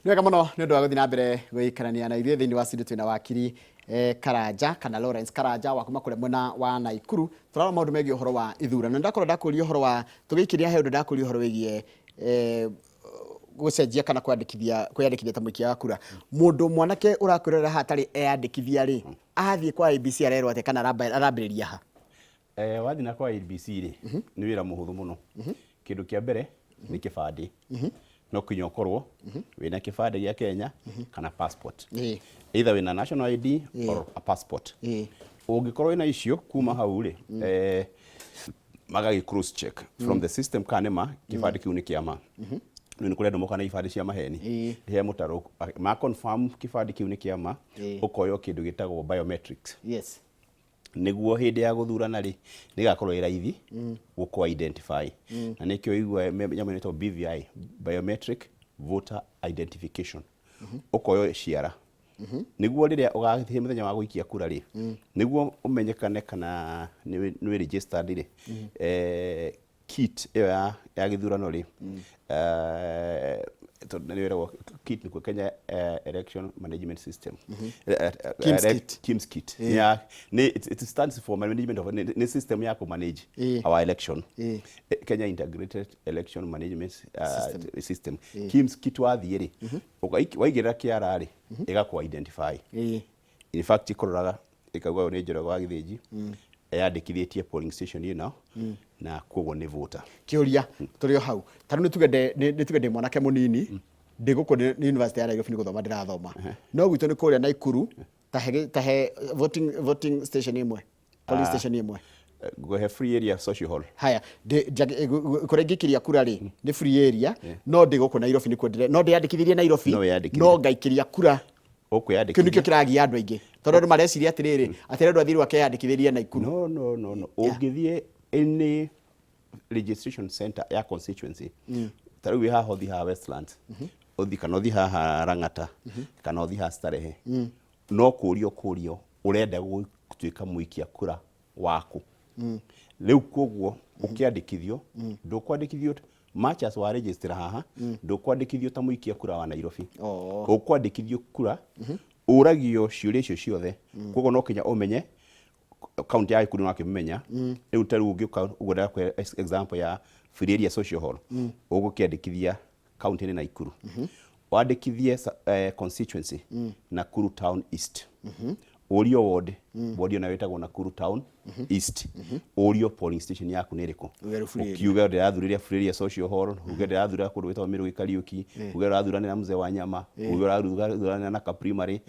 Nĩ wega mũno nĩ ũndũ wa gũthiĩ na mbere gũikarania na ithuĩ thĩinĩ wa studio. Twĩna wakiri Karanja kana Lawrence Karanja wa kuma kũrĩa mwena wa Naikuru. Tũrarora maũndũ megiĩ ũhoro wa ithurano. Ndakorwo ndakũria ũhoro wa tũgĩikĩria he ũndũ ndakũria ũhoro wĩgiĩ gũcenjia kana kwandĩkithia, kwĩyandĩkithia ta mũikia wa kura. Mũndũ mwanake ũrakwĩrorera haha atarĩ eyandĩkithia rĩ, athiĩ kwa IEBC arerwo atĩa kana arambĩrĩria ha? Wathiĩ na kwa IEBC rĩ, nĩ wĩra mũhũthũ mũno. Kĩndũ kĩa mbere nĩ kĩbandĩ. No kinya ũkorwo wĩna kĩbandĩ gĩa Kenya kana passport. Either wĩna national ID or a passport. Ũngĩkorwo wĩna icio, kuma hau rĩ, magagĩ cross check from the system kana nĩ ma kĩbandĩ kĩu nĩ kĩa ma. Nĩ kũrĩ andũ mokaga na ibandĩ cia maheni. He mũtaro ma confirm kĩbandĩ kĩu nĩ kĩa ma, ũkoywo kĩndũ gĩtagwo biometrics. Nĩguo hĩndĩ ya gũthurana rĩ, nĩgakorwo ĩ raithi gũkũ identify. Na nĩkĩo igua nyamũ ĩno ĩtagwo BVI, biometric voter identification. Ũkoywo ciara nĩguo rĩrĩa ũgathiĩ mũthenya wa gũikia kura rĩ, nĩguo ũmenyekane kana nĩ wĩ registered rĩ, kit ĩyo ya gĩthurano rĩ, tondũ nĩ ĩragwo kit nĩkuo Kenya Election Management System. KIEMS kit. KIEMS kit. Yeah, nĩ it stands for management of nĩ system ya kũ manage our election. Kenya Integrated Election Management System. System. KIEMS kit wathiĩ rĩ, waigĩrĩra kĩara rĩ, ĩgakũ identify. In fact, ĩkũroraga ĩkauga ũyũ nĩ Njoroge wa Gĩthĩnji, eyandĩkithĩtie polling station ĩno na koguo nĩ voter. Kĩũria tũrĩ o hau, ta rĩu nĩ tuge ndĩ mwanake mũnini, ndĩ gũkũ nĩ University ya Nairobi nĩ gũthoma ndĩrathoma, no gwitũ nĩ kũrĩa Naikuru, tahe voting station ĩmwe, polling station ĩmwe. Ngũhe Free Area Social Hall. Haya, kũrĩa ingĩikĩria kura rĩ, nĩ Free Area, no ndĩ gũkũ Nairobi nĩkuo ndĩre no ndĩyandĩkithirie Nairobi? No wĩyandĩkithie. No ngaikĩria kura kĩu Ũkwĩyandĩkithia. Nĩkĩo kĩragia andũ aingĩ, tondũ andũ mareciria atĩrĩrĩ, atĩ andũ athirwo akeyandĩkithĩria Naikuru. No, ũngĩthiĩ any registration center ya constituency, ta rĩu wĩ haha, ũthiĩ haha Westlands, ũthiĩ kana ũthiĩ haha Lang'ata kana ũthiĩ haha Starehe, no kũrio kũrio ũrenda gũtuĩka mũikia kura waku rĩu. Koguo ũkĩandĩkithio, ndũkwandĩkithio much as wa register haha, ndũkwandĩkithio ta mũikia kura wa Nairobi. Ũkwandĩkithio kura ũragio ciũria icio ciothe. Koguo no kinya ũmenye kaunti ya Nakuru, no akĩmenya rĩu. Ta rĩu ũngĩũka ũguo ndakũhe example ya Free Area Social Hall, ũgũkĩandĩkithia kaunti nĩ Nakuru, wandĩkithie constituency Nakuru Town East, ũrio ward, ward ĩyo nayo ĩtagwo Nakuru Town East, ũrio polling station yaku nĩ ĩrĩkũ. Uge rĩu Free Area. Ũkiuge ndĩrathurĩria Free Area Social Hall, uge ndĩrathurĩra kũndũ gwĩtagwo Mĩrũgĩ Kariũki, uge ũrathuranĩra Mzee wa Nyama, uge ũrathuranĩra na Primary,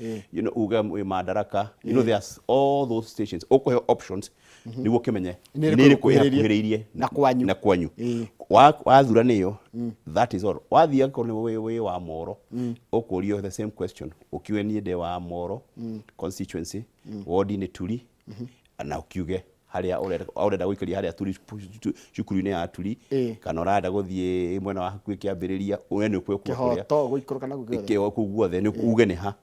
uge wĩ Madaraka, there's all those stations. Ũkũheo options nĩguo ũkĩmenye nĩ ĩrĩkũ nĩ ĩrĩkũ ĩgũkuhĩrĩirie ĩhakuhĩrĩirie na kwanyu. Na kwanyu. Wathura nĩyo, that is all. Wathiĩ angĩkorwo nĩ wĩ wa Moro, ũkũrio the same question, ũkiuge niĩ ndĩ wa Moro constituency, ward nĩ Turi, na ũkiuge harĩa ũrenda gũikĩria, harĩa Turi, cukuru-inĩ ya Turi, kana ũrenda gũthiĩ mwena wa hakuhĩ kĩambĩrĩria, we nĩ ũkũĩ kũrĩa Kĩhoto gũikũrũka na guothe. Kĩo kũu guothe nĩ uge nĩ ha.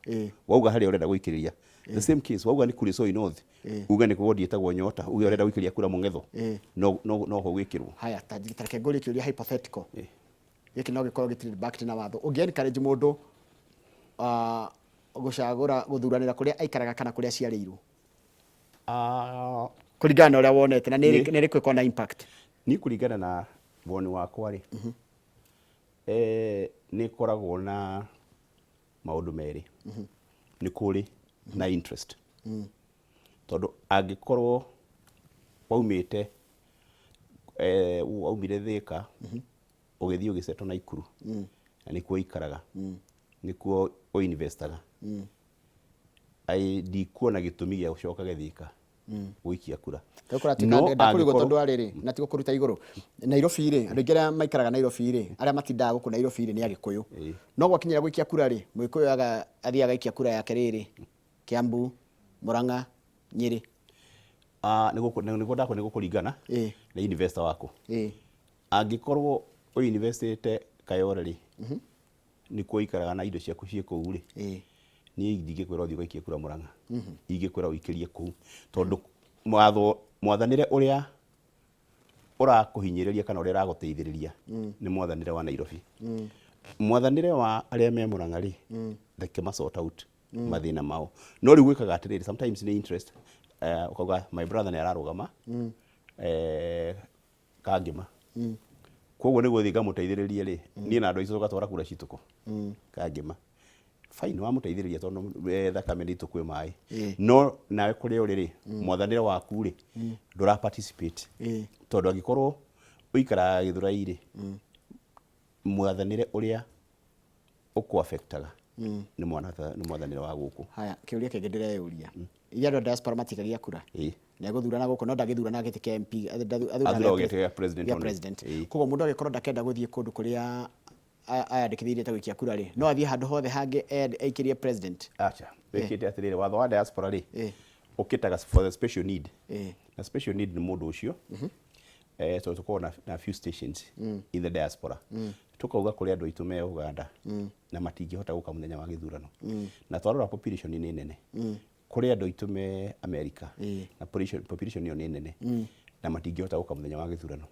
Wauga harĩa ũrenda gũikĩrĩria, the same case wauga nĩ Kuresoi North, uge nĩ ward ĩtagwo Nyota, uge ũrenda gũikĩria kura Mũng'etho, no ho gwĩkĩrwo. Haya, ta reke ngũrie kĩũria hypothetical. Gĩkĩ no gĩkorwo gĩtirĩ backed na watho. Ũngĩ encourage mũndũ gũcagũra gũthuranĩra kũrĩa aikaraga kana kũrĩa aciarĩirwo, kũringana na ũrĩa wonete, na nĩ nĩ ĩrĩkũ ĩkoragwo na impact? Niĩ kũringana na woni wakwa rĩ, nĩ ĩkoragwo na maũndũ merĩ. Nĩ kũrĩ na interest, tondũ angĩkorwo waumĩte waumire Thĩka, ũgĩthiĩ ũgĩcetwo Naikuru, na nĩkuo ũikaraga, nĩkuo ũinvestaga, ai ndikuona gĩtũmi gĩa gũcoka Thĩka gũikia kura. No ndakũrigwo tondũ wa rĩrĩ, na ti gũkũruta igũrũ. Nairobi rĩ, andũ aingĩ arĩa maikaraga Nairobi rĩ, arĩa matindaga gũkũ Nairobi rĩ, nĩ Agĩkũyũ. No gwakinyĩra gũikia kura rĩ, Mũgĩkũyũ athiaga agaikia kura yake rĩrĩ Kiambu, Murang'a, Nyĩrĩ. Ah, nĩguo ndakwa nĩ gũkũringana na investor waku. Angĩkorwo ũinvestĩte Kayole rĩ, nĩkuo ũikaraga na indo ciaku ciĩ kũu rĩ, niĩ ndingĩkwĩra ũthiĩ ũgaikie kura Murang'a, ingĩkwĩra ũikĩrie kũu, tondũ watho mwathanĩre ũrĩa ũrakũhinyĩrĩria kana ũrĩa ũragũteithĩrĩria nĩ mwathanĩre wa Nairobi. Mwathanĩre wa arĩa me Murang'a rĩ, reke ma sort out mathĩna mao. No rĩu gwĩkaga atĩrĩrĩ, sometimes nĩ interest, ũkauga my brother nĩ ararũgama Kangĩma, koguo nĩguo thiĩ ngamũteithĩrĩrie rĩ, niĩ na andũ aitũ tũgatwara kura citũ kũ Kangĩma. Fine, wamũteithĩrĩria tondũ thakame nĩ itũ kwĩ maĩ. No nawe kũrĩa ũrĩ rĩ, mwathanĩre waku rĩ, ndũra participate. Tondũ angĩkorwo ũikaraga Gĩthũrai rĩ, mwathanĩre ũrĩa ũkũ affectaga nĩ mwathanĩre wa gũkũ. Haya, kĩũria kĩngĩ ndĩreyũria, ithuĩ andũ a diaspora matikagia kura? Ĩĩ. Nĩ egũthurana gũkũ no ndangĩthurana gĩtĩ kĩa MP, athuranaga Athuragwo gĩtĩ gĩa president gĩa only. president. Ĩĩ. Koguo mũndũ angĩkorwo ndakenda gũthiĩ kũndũ kũrĩa ayandĩkithĩirie ta gũikia kura rĩ, no athiĩ handũ hothe hangĩ aikĩrie president? Acha, wĩkĩte atĩrĩrĩ, watho wa diaspora rĩ, ũkĩtaga for the special need. Na special need nĩ mũndũ ũcio, tondũ tũkoragwo na few stations in the diaspora. Tũkauga kũrĩ andũ aitũ me Uganda na matingĩhota gũka mũthenya wa gĩthurano. Na twarora population nĩ nene. Kũrĩ andũ aitũ me America na population ĩyo nĩ nene na matingĩhota gũka mũthenya wa gĩthurano.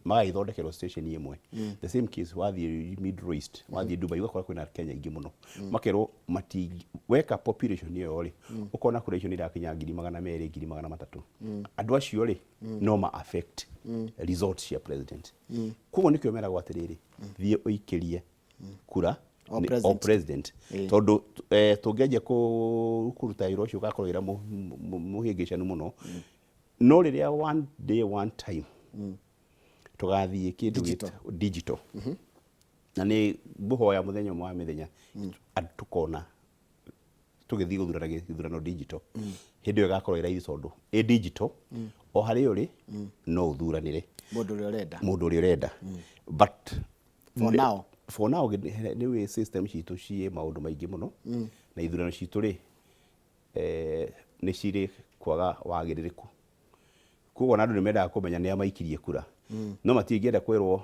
Magagĩthondekerwo station ĩmwe. The same case wathiĩ Middle East, wathiĩ Dubai ũgakora kwĩna Kenya aingĩ mũno. Makerwo weka population ĩyo rĩ, ũkona kura icio nĩ irakinya 200,000, 300,000. Andũ acio rĩ, no ma affect results cia president. Koguo nĩkĩo meragwo atĩrĩrĩ, thiĩ ũikĩrie kura O o president. president. Tondũ tũngĩanjia kũruta wĩra ũcio ũgakorwo wĩra mũhĩngĩcanu mũno. No rĩrĩa one day one time tũgathiĩ kĩndũ Digital. Digital. Na nĩ ngũhoya mũthenya ũmwe wa mĩthenya andũ tũkona tũgĩthiĩ gũthurana gĩthurano digital. Hĩndĩ ĩyo ĩgakorwo ĩ raithi tondũ ĩ digital, o harĩa ũrĩ no ũthuranĩre mũndũ ũrĩa ũrenda. Mũndũ ũrĩa ũrenda. But For now. For now nĩ wĩ system citũ ciĩ maũndũ maingĩ mũno na ithurano citũ rĩ, nĩ cirĩ kwaga wagĩrĩrĩku. Koguo ona andũ nĩ mendaga kũmenya nĩa maikirie kura. No matingĩenda kwĩrwo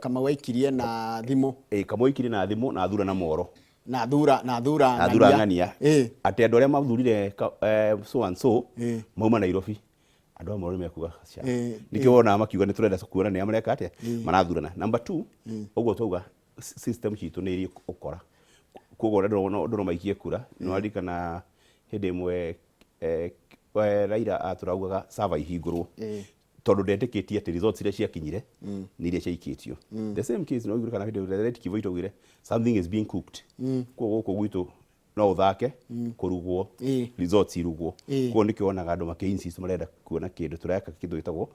Kamau aikirie na thimũ. Kamau aikirie na thimũ na athura na moro. Na thura, na thura Na thura ng'ania. Atĩ andũ arĩa mathurire so and so mauma Nairobi. Andũ amwe nĩ mekuga ca. Nĩkĩo wonaga makiuga nĩ tũrenda kuona nĩa mareka atĩa marathurana. Number 2, ũguo twauga system citũ nĩ irĩ ũkora. Koguo andũ no maikie kura. Nĩ waririkana hĩndĩ ĩmwe Raila atũraugaga server ihingũrwo. Tondũ ndetĩkĩtie atĩ results iria ciakinyire nĩ iria ciaikĩtio. The same case no ũigue kana hĩndĩ ĩrĩa Late Kivuitu augire something is being cooked. Koguo gũkũ gwitũ no ũthake kũrugwo, results irugwo. Koguo nĩkĩo wonaga andũ makĩ insist marenda kuona kĩndũ tũreka kĩndũ gĩtagwo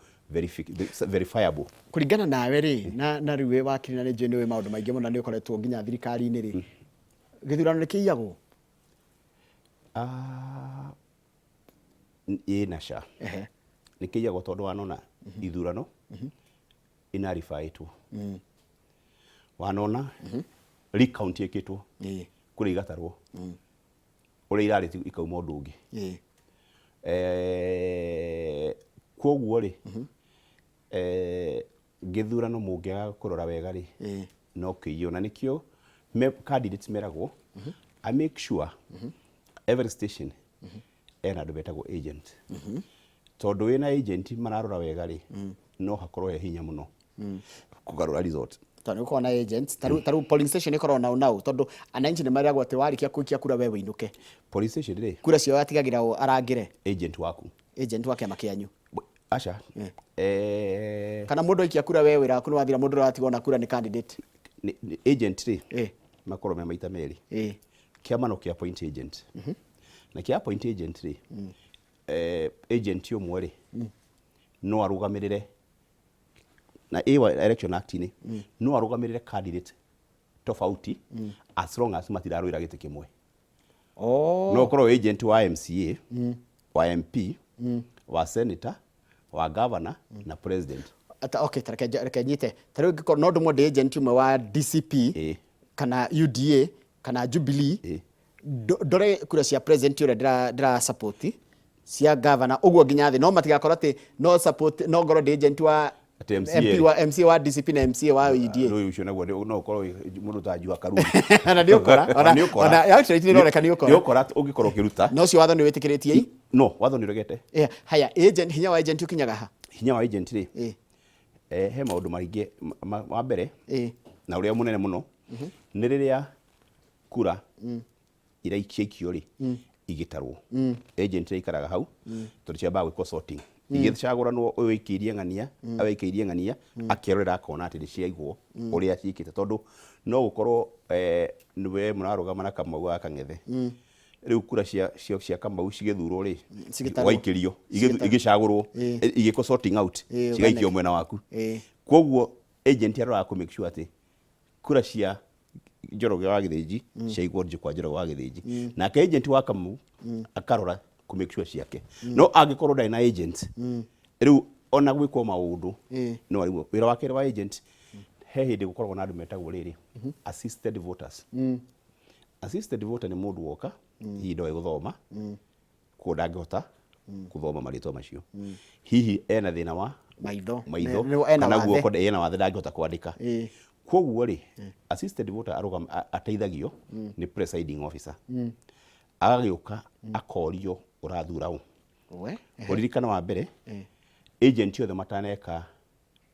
verifiable. Kũringana nawe rĩ, na rĩu wĩ wakiri na nĩ njũĩ nĩ ũĩ maũndũ maingĩ mũno na nĩ ũkoretwo nginya thirikari-inĩ rĩ, gĩthurano nĩ kĩiyagwo? Ĩ na ca. Nĩ kĩiyagwo tondũ wanona ithurano inaribaĩtwo. Wanona recount ĩkĩtwo, kura igatarwo, ũrĩa irarĩ ikauma ũndũ ũngĩ. Kwoguo rĩ, gĩthurano mũngĩaga kũrora wega rĩ, no kĩiywo. Na nĩkĩo candidates meragwo, I make sure every station ena andũ metagwo agent. Tondũ wĩna agent mararora wega rĩ, no hakorwo he hinya mũno kũgarũra result. Tondũ nĩ gũkoragwo na agents, ta rĩu polling station ĩkoragwo nao nao, tondũ ananchi nĩ meragwo atĩ warĩkia gũikia kura we wĩinũke. Polling station rĩ, Kura ciao atigagĩra ũ arangĩre? Agent waku. Agent wa kĩama kĩanyu. Aca. Kana mũndũ aikia kura we wĩra waku nĩ wathira, mũndũ ũrĩa watigwo na kura nĩ candidate. Nĩ agent rĩ, makoragwo me maita merĩ. Kĩama no kĩa appoint agent. Na kĩa appoint agent rĩ, agent ũmwe rĩ, no arũgamĩrĩre na ĩ wa Election Act -inĩ, no arũgamĩrĩre candidate tofauti as long as matirarũĩra gĩtĩ kĩmwe. No ũkorwo wĩ agent wa MCA, wa MP, wa senator, wa governor na president. Ata, okay, ta reke nyite. Ta rĩu ingĩkorwo no ndũmwo ndĩ agent ũmwe wa DCP kana UDA kana Jubilee, ndore kura cia president ũrĩa ndĩra support, cia governor ũguo nginya thĩ, no matigakorwo atĩ no support, no ngorwo ndĩ agent wa Atĩ MCA MP wa MCA wa DCP na MCA wa UDA. Rĩu ũcio naguo no ũkorwo wĩ mũndũ ta Jua Karuri. Na nĩ ũkora, Nĩ ũkora. ona actually nĩ ĩroneka nĩ ũkora. Nĩ ũkora ũngĩkorwo ũkĩruta. Na ũcio watho nĩ wĩtĩkĩrĩtie? No, watho nĩ ũregete. Haya, agent, hinya wa agent ũkinyaga ha? Hinya wa agent rĩ, he maũndũ maingĩ, wa mbere, Na ũrĩa mũnene mũno nĩ rĩrĩa kura iraikiaikio rĩ, igĩtarwo, agent ĩikaraga hau tondũ ciambaga gwĩkwo sorting, igĩcagũranwo, ũyũ aikĩirie ng'ania, ũyũ aikĩirie ng'ania, akerorera akona atĩ nĩ ciaigwo ũrĩa ciĩkĩte, tondũ no gũkorwo nĩwe mũrarũgama na Kamau wa Kang'ethe, rĩu kura cia Kamau cigĩthurwo rĩ, Cigĩtarwo. Waikĩrio igĩcagũrwo, igĩkwo sorting out, cigaikio mwena waku. Koguo agent aroraga kũ make sure atĩ kura cia Njoroge wa Gĩthĩnji ciaigwo nje kwa Njoroge wa Gĩthĩnji, nake agent wa Kamau akarora kũ make sure ciake. No angĩkorwo ndarĩ na agent, rĩu ona gwĩkwo maũndũ no arigwo wĩra wa kerĩ wa agent. He hĩndĩ gũkoragwo na andũ metagwo rĩrĩ, assisted voters. Assisted voter nĩ mũndũ woka, hihi ndoĩ gũthoma, koguo ndangĩhota gũthoma marĩtwa macio, hihi ena thĩna wa maitho, maitho, ena kana wathe. Guoko ena wathe, ndangĩhota kwandĩka. Koguo rĩ, assisted voter ateithagio nĩ presiding officer, agagĩũka akorio, "Ũrathura ũ?" We. Ũririkana wa mbere, agent othe mataneka,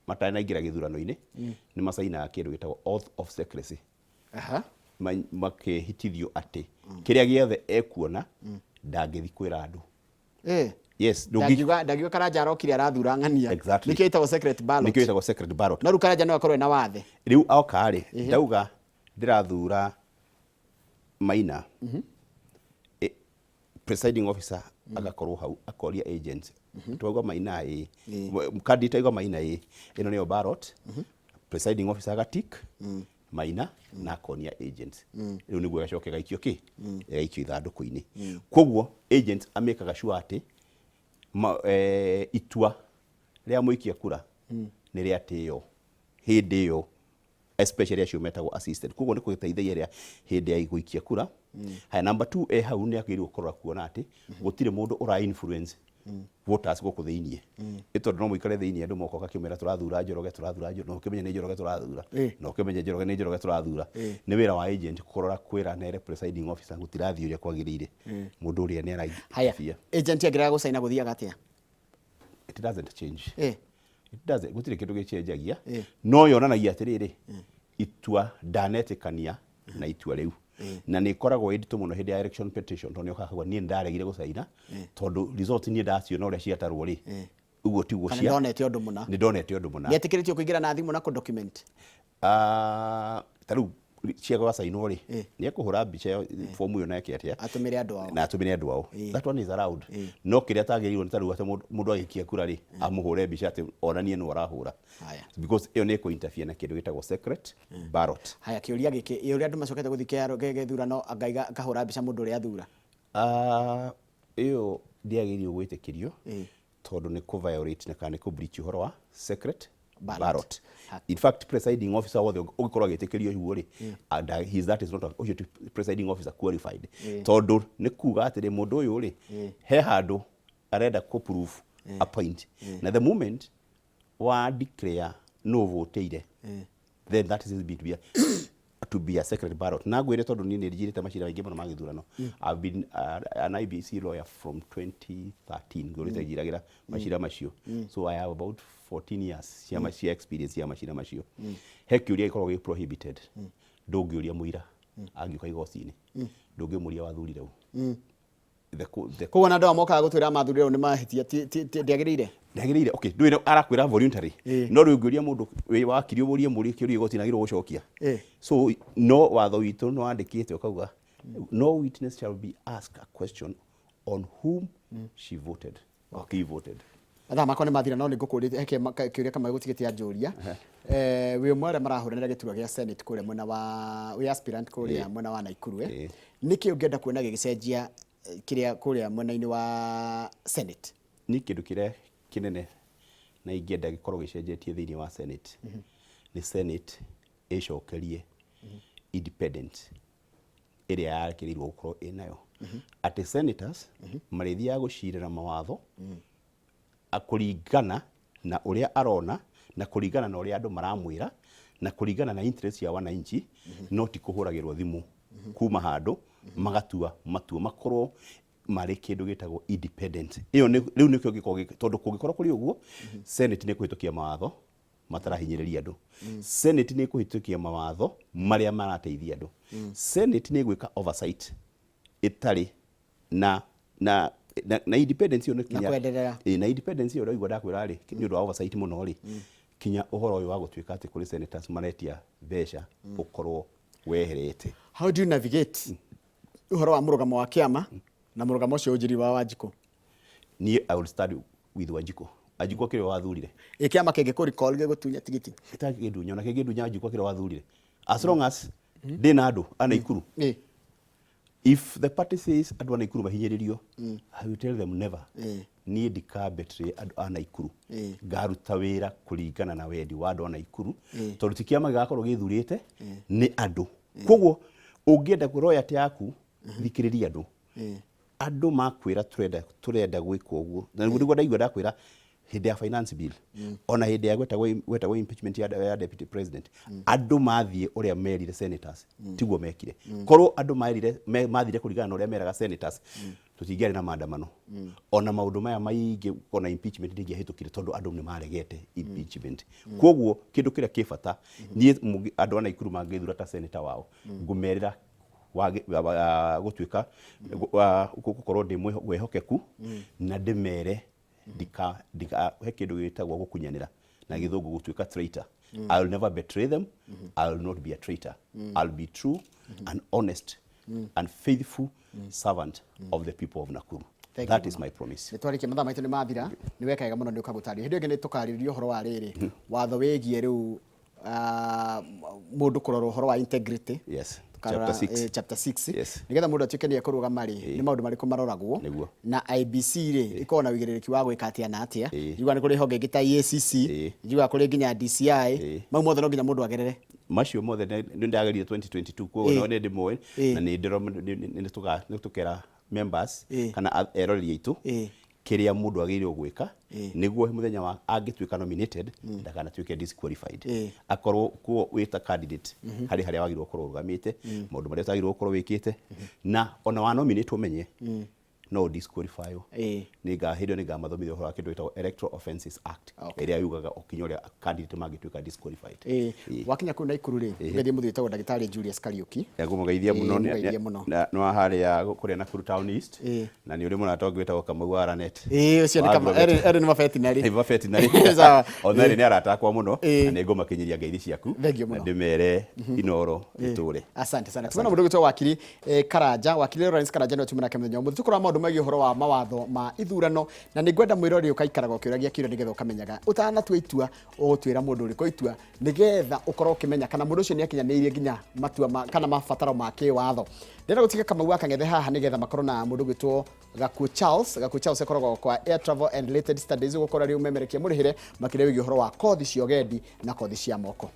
matanaingĩra gĩthurano-inĩ, nĩ macainaga kĩndũ gĩtagwo oath of secrecy, makĩhĩtithio atĩ kĩrĩa gĩothe ekuona ndangĩthi kwĩra andũ. Yes, Ndangiuga Karanja arokire arathura ng'ania. Exactly. Nĩkĩo ĩtagwo secret ballot. Nĩkĩo ĩtagwo secret ballot. No rĩu Karanja no akorwo ena wathe. Rĩu oka rĩ, ndauga ndĩrathura Maina, presiding officer agakorwo hau akoria agent, "Twauga Maina?" "Ĩ." Candidate auga Maina, "Ĩ." Ĩno nĩyo ballot. Presiding officer agatik Maina na akonia agent. Rĩu nĩguo ĩgacoka ĩgaikio kĩ, ĩgaikio ithandũkũ-inĩ. Koguo agent amĩkaga sure atĩ itua rĩa mũikia kura nĩ rĩatĩo hĩndĩ ĩyo, especially acio metagwo assisted. Koguo nĩ kũgĩteithagia ĩrĩa hĩndĩ ya gũikia kura. Haya, number two, hau nĩ agĩrĩirwo kũrora kuona atĩ gũtirĩ mũndũ ũra influence voters gũkũ thĩiniĩ, ĩ tondũ no mũikare thĩiniĩ, andũ moka ũgakĩmera, "Tũrathura Njoroge, tũrathura Njoroge," na ũkĩmenye nĩ Njoroge tũrathura, na ũkĩmenye Njoroge nĩ Njoroge tũrathura. Nĩ wĩra wa agent kũrora, kwĩra nere presiding officer gũtirathiĩ ũrĩa kwagĩrĩire, mũndũ ũrĩa nĩ Haya, araibia. Agent angĩrega gũcaina gũthiaga atĩa? It doesn't change. It doesn't, gũtirĩ kĩndũ gĩcenjagia. No yonanagia atĩrĩrĩ, itua ndanetĩkania na itua rĩu, na nĩ ĩkoragwo ĩ nditũ mũno hĩndĩ ya election petition, tondũ nĩ ũkaga, "Niĩ nĩndaregire gũcaina tondũ result niĩ ndaciona ũrĩa ciatarwo rĩ, ũguo tiguo." Kana ndonete ũndũ mũna. Nĩ ndonete ũndũ mũna. Nĩetĩkĩrĩtio kũingĩra na thimũ na kũ document? Ah, ta rĩu cia gwacainwo rĩ, nĩ ekũhũra mbica ya fomu ĩyo na eke atĩa? Atũmĩre andũ ao. Na atũmĩre andũ ao. That one is allowed. No kĩrĩa atagĩrĩirwo nĩ ta rĩu atĩ mũndũ agĩikia kura rĩ, amũhũre mbica atĩ onanie nũ arahũra, because ĩyo nĩ ĩkũ interfere na kĩndũ gĩtagwo secret ballot. Haya, kĩũria gĩkĩ, ĩ ũrĩa andũ macokete gũthiĩ gĩthurano angaiga akahũra mbica mũndũ ũrĩa athura? Ah, ĩyo ndĩagĩrĩirwo gwĩtĩkĩrio, tondũ nĩ kũ violate na kana nĩ kũ breach ũhoro wa secret ballot. Ballot. In fact, presiding officer wothe ũngĩkorwo agĩtĩkĩrio ũguo rĩ, and he is that is not a, ũcio ti presiding officer qualified, tondũ nĩ kuga atĩrĩ, mũndũ ũyũ rĩ, he handũ arenda kũ prove a point, na the moment wa declare no votĩire, then that is to be a secret ballot. Na ngwĩre, tondũ niĩ nĩ njirĩte macira maingĩ mũno ma gĩthurano. I've been an IEBC lawyer from 2013, ngũrĩte njiragĩra macira macio, so I have about 14 years cia experience ya macira macio. He kĩũria gĩkoragwo gĩ prohibited. Ndũngĩũria mũira angĩũka igoti-inĩ, ndũngĩmũria, "Wathurire ũ?" Koguo na andũ aya mokaga gũtwĩra mathurire ũũ nĩ mahĩtia, ndĩagĩrĩire. Ndagĩrĩire. Okay, ndũĩ arakwĩra voluntary, no rĩu ũngĩũria mũndũ wĩ wakiri, ũmũrie mũrie kĩũria igoti-inĩ, agĩrĩirwo gũcokia. So no watho witũ nĩ wandĩkĩte ũkauga, "No witness shall be asked a question on whom she voted or he voted." Mathaa makwa nĩ mathira, no nĩ ngũkũrĩte he kĩũria kamwe gũtigĩte anjũria. Wĩ ũmwe arĩa marahũranĩra gĩturwa gĩa Senate kũrĩa mwena wa, wĩ aspirant kũrĩa mwena wa Naikuru, eh? Nĩkĩ ũngĩenda kuona gĩgĩcenjia, kĩrĩa kũrĩa mwena-inĩ wa Senate? Niĩ kĩndũ kĩrĩa kĩnene na ingĩenda gĩkorwo gĩcenjetie thĩinĩ wa Senate nĩ Senate ĩcokerie independent ĩrĩa yakĩrĩirwo gũkorwo ĩnayo, atĩ senators marĩthiaga gũcirĩra mawatho kũringana na ũrĩa arona, na kũringana na ũrĩa andũ maramwĩra, na kũringana na interest ya wananchi, no ti kũhũragĩrwo thimũ kuma handũ magatua matua, makorwo marĩ kĩndũ gĩtagwo independent. Ĩyo rĩu nĩkĩo gĩkoragwo tondũ kũngĩkorwo kũrĩ ũguo, Senate nĩ kũhĩtũkia mawatho. Matarahinyĩrĩria andũ. Senate nĩ ĩkũhĩtũkia mawatho marĩa marateithia andũ. Senate nĩ ĩgwĩka oversight ĩtarĩ na independence ĩyo nĩ Na kinya kwenderera. Ĩĩ, na independence ĩyo ũraigua ndakwĩra rĩ, nĩ ũndũ wa oversight mũno rĩ, kinya ũhoro ũyũ wa gũtuĩka atĩ kũrĩ senators maretia mbeca ũkorwo weherete. How do you navigate ũhoro wa mũrũgamo wa kĩama na mũrũgamo ũcio ũnjĩri wa Wanjikũ? Niĩ I will stand with Wanjikũ. Wanjikũ akĩrĩ wathurire. Ĩ kĩama kĩngĩ recall gĩgũtunya tigiti? Gĩtangĩndunya, ona kĩngĩndunya Wanjikũ akĩrĩ wathurire. As long as ndĩna andũ a Naikuru. If the party says andũ a Naikuru mahinyĩrĩrio, I will tell them never. Niĩ ndika betray andũ a Naikuru. Ngaruta wĩra kũringana na wendi wa andũ a Naikuru, tondũ ti kĩama gĩgakorwo gĩthurĩte, nĩ andũ. Koguo ũngĩenda loyalty yaku, thikĩrĩria andũ. Andũ makwĩra tũrenda gwĩka ũguo. Na nĩguo ndaigua ndakwĩra hĩndĩ ya finance bill, ona hĩndĩ ya gwetagwo impeachment ya deputy president, andũ mathiĩ ũrĩa merire senators, tiguo mekire. Korwo andũ mathire kũringana na ũrĩa meraga senators, tũtingĩarĩ na maandamano. Ona maũndũ maya maingĩ, ona impeachment ndĩngĩahĩtũkire tondũ andũ nĩ maregete impeachment. Koguo kĩndũ kĩrĩa kĩ bata, niĩ andũ a Naikuru mangĩthura ta senator wao, ngũmerĩra gũtuĩka gũkorwo ndĩ mwĩhokeku na ndĩmere ndika he kĩndũ gĩtagwo gũkunyanĩra na gĩthũngũ gũtuĩka traitor. I will never betray them. I will not be a traitor. I'll be true and honest and faithful servant of the people of Nakuru. Thank you That is mũno. my promise. Nĩ twarĩkia, mathaa maitũ nĩ mathira. Nĩ weka wega mũno nĩ ũka gũtarĩria. Hĩndĩ ĩyo ĩngĩ nĩ tũkarĩrĩria ũhoro wa rĩrĩ watho wĩgiĩ rĩu mũndũ kũrora ũhoro wa integrity. Tũkarora, Chapter 6. Chapter 6. Nĩgetha mũndũ atuĩke nĩ ekũrũgama rĩ, nĩ maũndũ marĩkũ maroragwo? Na IEBC rĩ, ĩkoragwo na ũigĩrĩrĩki wa gwĩka atĩa na atĩa? Njiguaga nĩ kũrĩ honge ingĩ ta EACC, njiguaga kũrĩ nginya DCI. Mau mothe no nginya mũndũ agerere. Macio mothe nĩ ndagerire 2022, koguo no nĩ ndĩmoĩ na nĩ nĩ tũkera members kana eroreri aitũ kĩrĩa mũndũ agĩrĩirwo gwĩka nĩguo mũthenya wa angĩtuĩka nominated ndakanatuĩke disqualified. Akorwo kuo wĩ ta candidate harĩ harĩa wagĩrĩirwo gũkorwo ũrũgamĩte, maũndũ marĩa ũtagĩrĩirwo gũkorwo wĩkĩte, na ona wa nominate ũmenye no ũ disqualify. Nĩnga hĩndĩ ĩyo nĩngamathomithia ũhoro wa kĩndũ gĩtagwo Electoral Offences Act, ĩrĩa yugaga ũkinya ũrĩa candidate mangĩtuĩka disqualified. Wakinya kũu Naikuru rĩ, ũgeithie mũthuri wĩtagwo ndagĩtarĩ Julius Kariuki. Ngũmũgeithia mũno. Mũgeithie mũno. Nĩ wa harĩa kũrĩa Nakuru Town East, na nĩ ũrĩ mũrata ũngĩ wĩtagwo Kamau wa Ranet. Ĩĩ, ũcio nĩ Wa kama Agrovet. erĩ nĩ mabetinarĩ. Nĩ mabetinarĩ. Sawa. Ona erĩ nĩ arata akwa mũno, na nĩ ngũmakinyĩria ngeithi ciaku Thank you na mũno. ndĩmere Inoro ĩtũre. Asante sana. Tumena mũndũ ũgwĩtwo wakiri Karanja, wakiri Lawrence Karanja nĩwe tuma nake mũthenya ũmũthĩ. Tũkũrora maũndũ megiĩ ũhoro wa mawatho ma ithurano, na nĩ ngwenda mwĩrori ũkaikaraga ũkĩũragia kĩũria nĩgetha ũkamenyaga ũtanatua itua ũgũtuĩra mũndũ ũrĩkũ itua, nĩgetha ũkorwo ũkĩmenya kana mũndũ ũcio nĩ akinyanĩirie nginya matua ma, kana mabataro ma kĩwatho. Ndĩrenda gũtiga Kamau wa Kang'ethe haha nĩgetha makorwo na mũndũ ũgwĩtwo Gakuo Charles. Gakuo Charles akoragwo kwa Air Travel and Related Studies, gũkorwo rĩu memerekia mũrĩhĩre makĩria wĩgiĩ ũhoro wa kothi cia ũgendi na kothi cia moko.